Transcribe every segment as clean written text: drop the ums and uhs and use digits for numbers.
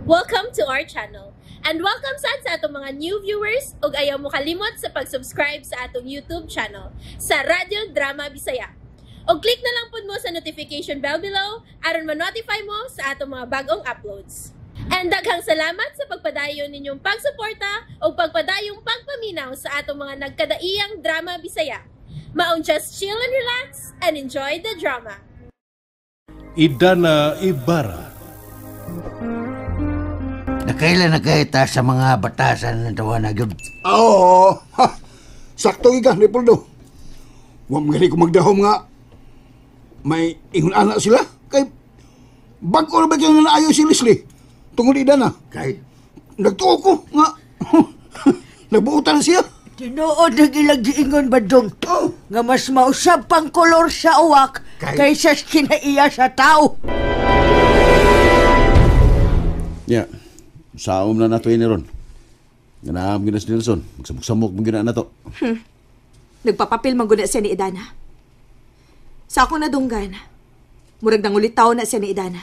Welcome to our channel. And welcome sad sa atong mga new viewers ug ayaw mo kalimot sa pag-subscribe sa atong YouTube channel sa Radyo Drama Bisaya. Og click na lang pud mo sa notification bell below aron ma-notify mo sa atong mga bagong uploads. And daghang salamat sa pagpadayon ninyong pagsuporta ug pagpadayong pagpaminaw sa atong mga nagkadaiyang drama Bisaya. Maong just chill and relax and enjoy the drama. Idana Ibarra. Nakaila na kita sa mga batasan ng tawa na gyud. Oo. Ha, sakto ka, Leopoldo. Wa man gani ko magdahom nga may ingon ana sila. Kay bag-o ra ba kayo nga naayo si Leslie? Tungod Idana. Kay nagtuo ko nga nagbuotan siya. Tinuod ang ilang giingon badong. Oh. Nga mas mausab pang kolor sa uwak kaysa kinaiya sa tao. Ya, saom na nato ini ron. Ganaam gina si Nelson. Magsamok-samok mong gina na to. Nagpapapil man guna siya ni Idana. Sa akong nadunggan, murag nangulitaw na siya ni Idana.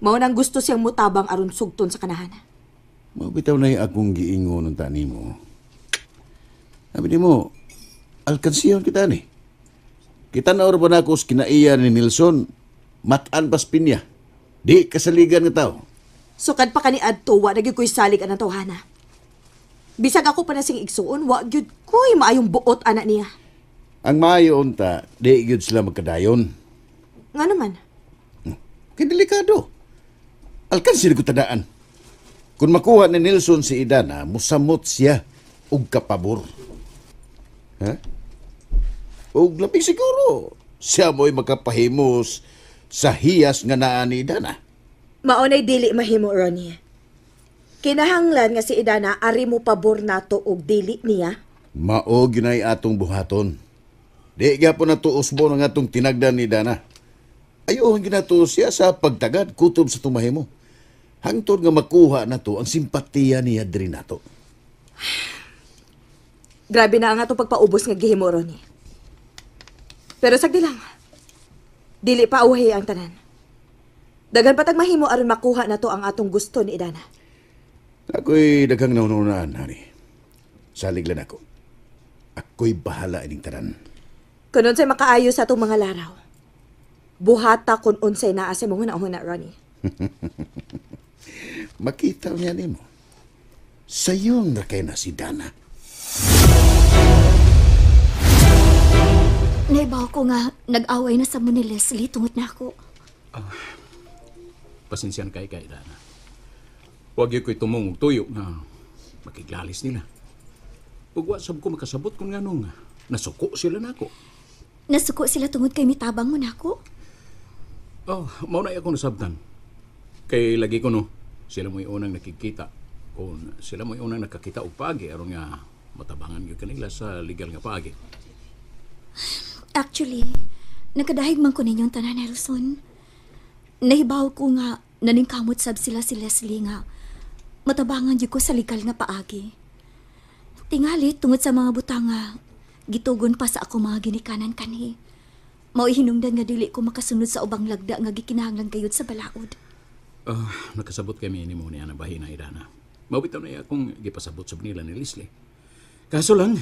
Mao nang gusto siyang mutabang aron sugton sa kanahan. Mabitaw na akong giingon ng tani mo. Sabi ni mo, alkansiyon kita ni. Kita na ba na ako sa kinaiya ni Nelson, matan pas pinya. Di kasaligan nga tao. Sukad pa kani adto, wa na gyud ko'y salig anang tawhana. Bisag ako pa na sing igsuon, wa gyud ko'y maayong buot ana niya. Ang maayo unta, di gyud sila magkadayon. Nga naman? Kay delikado. Alkansin ko tadaan. Kung makuha ni Nelson si Idana, musamot siya og kapabor. Ha? Og labing siguro, siya mo'y makapahimos sa hiyas nga naa ni Idana. Maunay dili mahimo, Ronnie. Kinahanglan nga si Idana ari mo pabor nato og dili niya. Mao ginay atong buhaton. Di gyapon nato usbo ng atong tinagdan ni Idana. Ayohon ginato siya sa pagtagad kutob sa tumahimo. Hangtod nga makuha nato ang simpatiya niya diri nato. Grabe na ang atong pagpaubos nga gihimo, Ronnie. Pero sagdi lang. Dili pa uhi ang tanan. Daghan pa tag mahimo aron makuha nato ang atong gusto ni Idana. Ako'y daghang naununaan, honey. Salig lang ako. Ako'y bahala ining tanan. Kun unsay makaayo sa atong mga laraw, buhata kun unsay naa sa imong hunahuna, Ronnie. Makita niya nimo. Sayon ra kay na si Dana. Naibaw ko nga nag-away na sa mo ni Leslie tungod na ako. Pasensyan kay kay Dana. Huwag yun ko'y tumong tuyo nga makiglalis nila. Ug wa sab ko makasabot kung nganong nasuko sila nako. Nasuko sila tungod kay mitabang mo nako? Oh, mao na akong nasabtan. Kay lagi ko no, sila mo'y unang nakikita. Kung sila mo'y unang nakakita og paagi aron nga matabangan gyud kanila sa legal nga paagi. Actually, nagkadahig man ko ninyong tanan, Nelson. Nahibaw ko nga naningkamot sab sila si Leslie nga matabangan gyud ko sa legal nga paagi. Tingali tungod sa mga butang nga gitugon pa sa ako mga ginikanan kanhi. Mao'y hinungdan nga dili ko makasunod sa ubang lagda nga gikinahanglan gayud sa balaod. Nakasabot kami ni mo ni Ana Bahina Idana. Mabitaw na akong gipasabot sa nila ni Leslie. Kaso lang,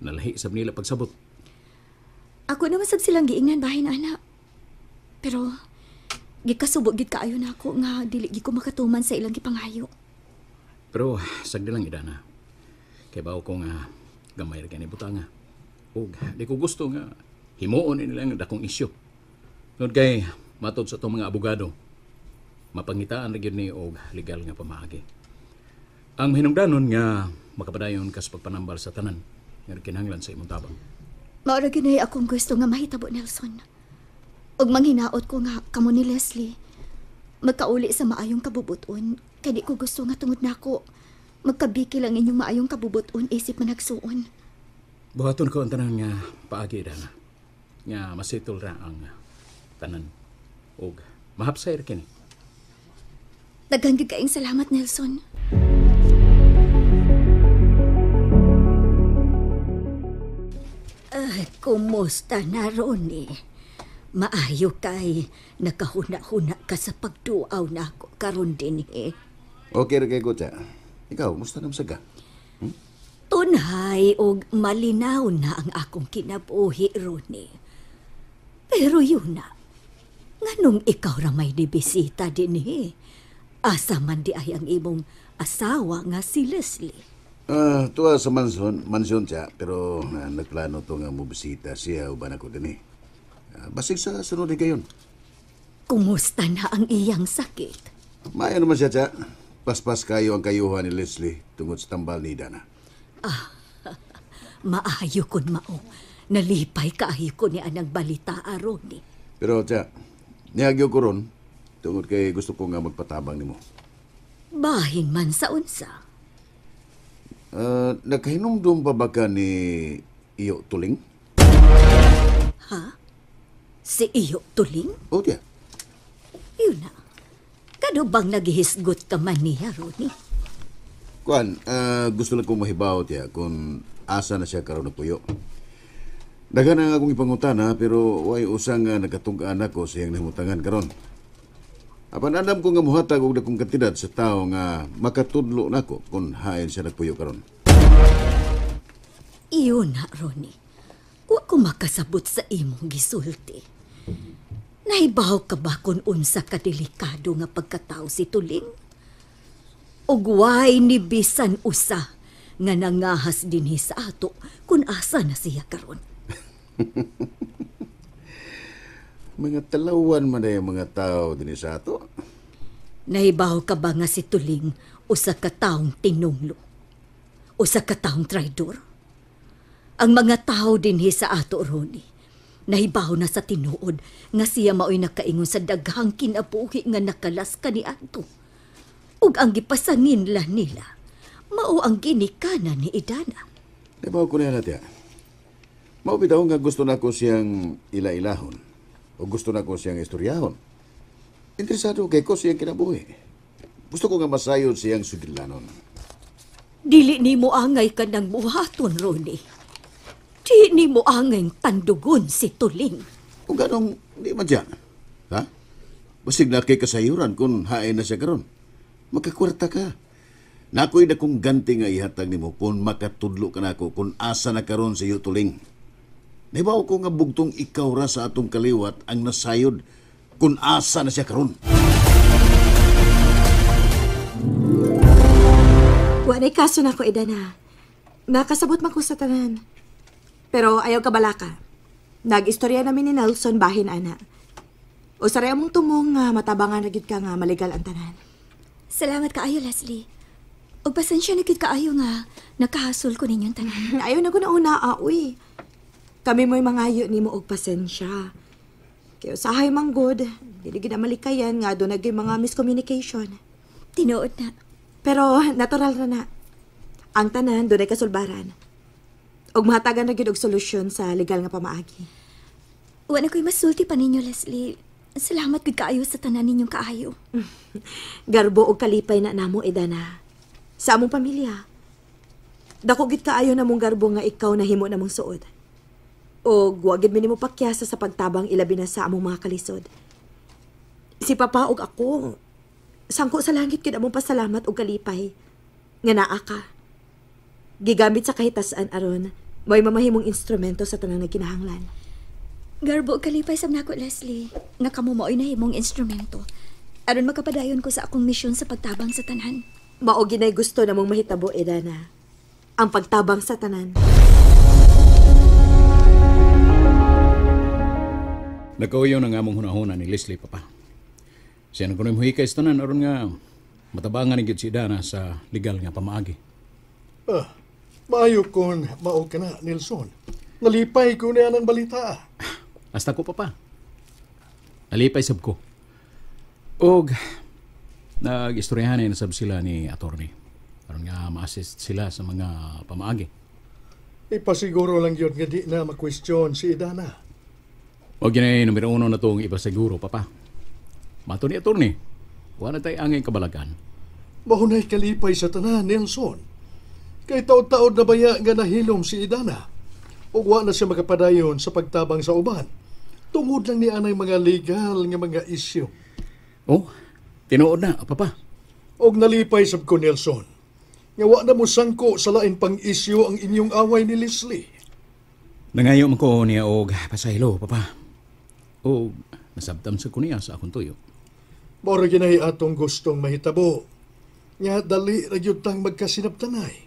nalahi sa nila pagsabot. Ako naman sab silang giingnan bahin, ana. Pero gikasubo gid kaayo nako nga dili gid ko makatuman sa ilang gipangayo. Pero sagdi lang Idana. Kay bawo ko nga gamay ra kani butanga. Ug di ko gusto nga himuon nila ang dakong isyu. Tungod kay matod sa atong mga abogado, mapangitaan ra gyud ni og legal nga pamaagi. Ang mahinungdanon nga makapadayon ka sa pagpanambal sa tanan nga kinahanglan sa imong tabang. Mao ra gyud akong gusto nga mahitabo, Nelson. Ug manghinaot ko nga kamo ni Leslie magkauli sa maayong kabubuton kay di ko gusto nga tungod nako magkabikil ang inyong maayong kabubuton isip managsuon. Buhaton ko ang tanan nga paagi, Dana. Nga masitol ra ang tanan ug mahapsay ra kini. Daghan gyud kaayong salamat, Nelson. Ay, kumusta na, Ronnie? Maayo kay nakahuna-huna ka sa pagduaw na ako karon din eh. Okay ra kay ko, Cha. Ikaw, musta naman sa ka? Tunhay og malinaw na ang akong kinabuhi, Ronnie. Pero yun na, nganong ikaw ra may dibisita din eh. Asa man di ay ang imong asawa nga si Leslie. Tuwa sa mansyon siya, pero nagplano to nga mobisita siya uban ako din eh. Basig sa sunod ni kayon. Kumusta na ang iyang sakit? Maayo naman siya, Cha. Paspas kayo ang kayuhan ni Leslie tungod sa tambal ni Dana. Maayo kun mao. Nalipay kaayo ko ni anang balita, Ronnie. Pero, Cha, niagyo ko ron tungod kay gusto ko nga magpatabang nimo. Bahin man sa unsa. Nakahinumdum pa ba ka ni Iyo Tuling? Ha? Si Iyo Tuling? O, tiya. Yun na. Kano bang naghihisgot ka man niya, Ronnie? Kuan, gusto lang kong mahibaw tiya kung asa na siya karon nagpuyo. Daghan ang akong ipangutana pero way usang nagkatug-an ako sa iyang nahimutangan karon. Apan andam ko nga muhatag og dakong kantidad sa tawo nga makatudlo nako kung hain siya nagpuyo karon. Iyon na, Ronnie. Wa ko makasabot sa imong gisulti. Nahibaw ka ba kung unsa ka delikado nga pagkatao si Tuling? Ug way ni bisan usa nga nangahas dinhi sa ato kung asa na siya karon. Mga talawan man ay mga tao dinhi sa ato. Nahibaw ka ba nga si Tuling usa ka taong tinunglo? Usa ka taong traidor? Ang mga tao dinhi sa ato, Ronnie, nahibaw na sa tinuod nga siya mao'y nakaingon sa daghang kinabuhi nga nakalas kaniadto. Ug ang gipasangin la nila, mao ang ginikanan ni Idana. Nahibaw ko niya natin. Mao bitaw nga gusto nako siyang ila-ilahon o gusto nako siyang istoryahon. Interesado kay ko siyang kinabuhi. Gusto ko nga masayod siyang sugilanon. Dili nimo angay ka ng buhaton, Ronnie. Di nimo angay tandugon si Tuling. Kung ganong di man siya. Ha? Basig na kay kasayuran kung hain na siya karon. Makakwarta ka. Nakoy na kong ganti nga ihatag nimo kung makatudlo ka nako kung asa na karon si Tuling. Nahibaw ko nga bugtong ikaw ra sa atong kaliwat ang nasayod kung asa na siya karon. Wa na'y kaso nako, Idana. Nakasabot man ko sa tanan. Pero ayaw ka balaka. Nag-istorya namin ni Nelson bahin ana. Usaray among tumong nga matabangan na gid ka nga maligal ang tanan. Salamat kaayo, Leslie. Og pasensya na gid kaayo nga nakahasol ko ninyong tanan. Ayaw na ko na una, uy. Kami mo'y mangayo nimo og pasensya. Kaya usahay man good, dili gid na malikayan nga doon naging mga miscommunication. Tinuod na. Pero natural ra na. Ang tanan doon ay kasulbaran. Og mahatagan na gid og solusyon sa legal nga pamaagi. Wa na ko'y masulti pa ninyo, Leslie. Salamat gud kaayo sa tanan ninyong kaayo. Garbo og kalipay na namo, Idana. Sa among pamilya. Dako gid kaayo namong garbo nga ikaw nahimo namong suod. Og wa gid mi nimo pakyasa sa pagtabang ilabi na sa among mga kalisod. Si Papa og ako, sangko sa langit gid among pasalamat og kalipay nga naa ka. Gigamit sa kahitasan aron may mamahimong instrumento sa tanang nagkinahanglan. Garbo kalipay sab nako, Leslie, nga kamo maoy nahimong instrumento aron makapadayon ko sa akong misyon sa pagtabang sa tanan. Mao ginay gusto namong mahitabo, Idana. Ang pagtabang sa tanan. Nagkauyaw na nga mong hunahuna ni Leslie, Papa. Siya nang kuno'y muhikay sa tanan aron nga matabangan ni gid si Idana sa legal nga pamaagi. Maayo kon mao ka na, Nelson. Nalipay ko niya ng balita. Hasta ko, Papa. Nalipay sab ko. Og nag-istoryahan na sab sila ni attorney. Aron nga ma-assist sila sa mga pamaagi. Ipasiguro lang yun nga di na ma-question si Idana. Og yun ay numero 1 na itong ipasiguro, Papa. Mato ni attorney, wala tayo angay kabalagan. Mahunay kalipay sa tanan, Nelson. Kay taod-taod na baya nga nahilom si Idana. Ug wa na siya makapadayon sa pagtabang sa uban. Tungod lang ni anay mga legal nga mga isyu. Oh, tinuod na, Papa. Og nalipay sab ko, Nelson. Nga wa na mo sangko sa lain pang isyu ang inyong away ni Leslie. Nangayo man ko niya og pasaylo, Papa. Og nasabtam sa ko niya sa akong tuyo. Mao ra ginahi atong gustong mahitabo. Nga dali ra gyud tang magkasinabtanay.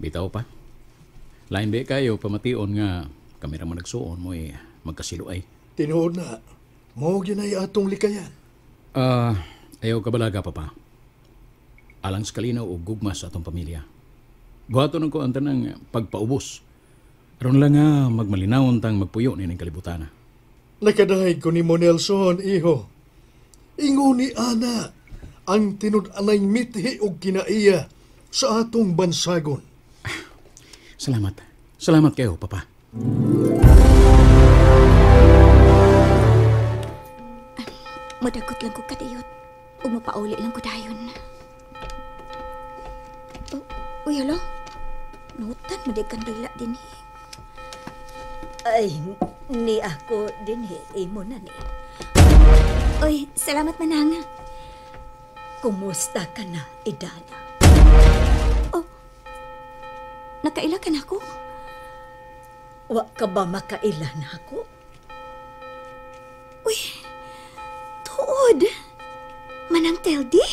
Bitaw pa. Lain ba kayo pamation nga kami ra man nagsuon mo'y magkasiluay. Tinuod na, mao ginahi atong likayan. Ayaw kabalaga, Papa. Alang sa kalinaw o gugma sa atong pamilya. Buhaton ko ang tanang pagpaubos. Aron lang nga magmalinawon tang magpuyo nining kalibutana. Nakadaig ko nimo, Nelson, iho. Ingon ni ana ang tinud-anay mithi og kinaiya sa atong bansagon. Salamat. Salamat kayo, Papa. Madagot lang ko kadiyot. Ug mapauli lang ko dayon. Oh, uy, hala. Nutan, madig kandila din eh. Ay, ni ako din eh. Imo na ni. Uy, salamat Manang. Kumusta ka na, Idana? Oh, nakaila ka na ako? Wa ka ba makaila na ako? Uy, tuod. Manang Teldi?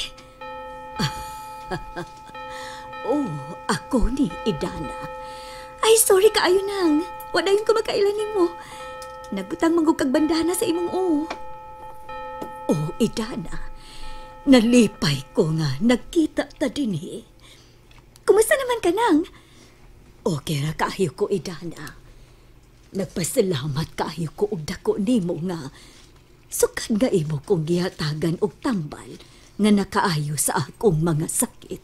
Oh, ako ni Idana. Ay, sorry kaayo nang. Wala yung kumakaila nimo. Nagbutang manggug kag bandana sa imong oo. Oh, Idana. Nalipay ko nga nagkita ta dinhi. Kumusta naman ka nang? Okay ra kaayo ko, Idana. Nagpasalamat kaayo ko og dako nimo nga sukad nga imo kong gihatagan og tambal nga nakaayo sa akong mga sakit.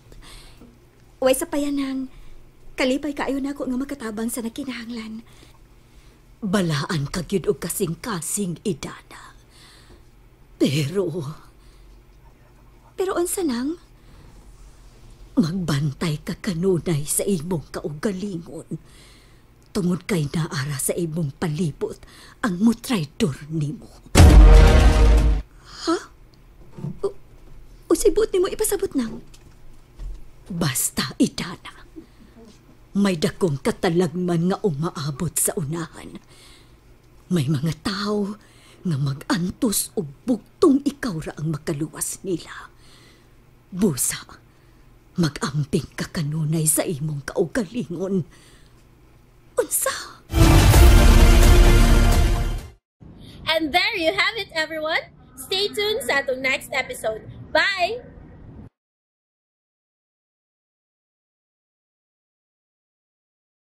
Way sa payanang, kalipay kaayo nako nga makatabang sa nakinahanglan. Balaan ka gyud og kasing-kasing, Idana. Pero unsa nang? Magbantay ka kanunay sa imong kaugalingon. Tungod kay naara sa imong palibot ang mutraydor nimo. Ha? Unsay buot nimo ipasabot nang? Basta, Idana. May dakong katalagman nga umaabot sa unahan. May mga tao nga mag-antos og bugtong ikaw ra ang makaluwas nila. Busa, mag-amping ka kanunay sa imong kaugalingon. Unsa? And there you have it, everyone. Stay tuned sa atong next episode. Bye!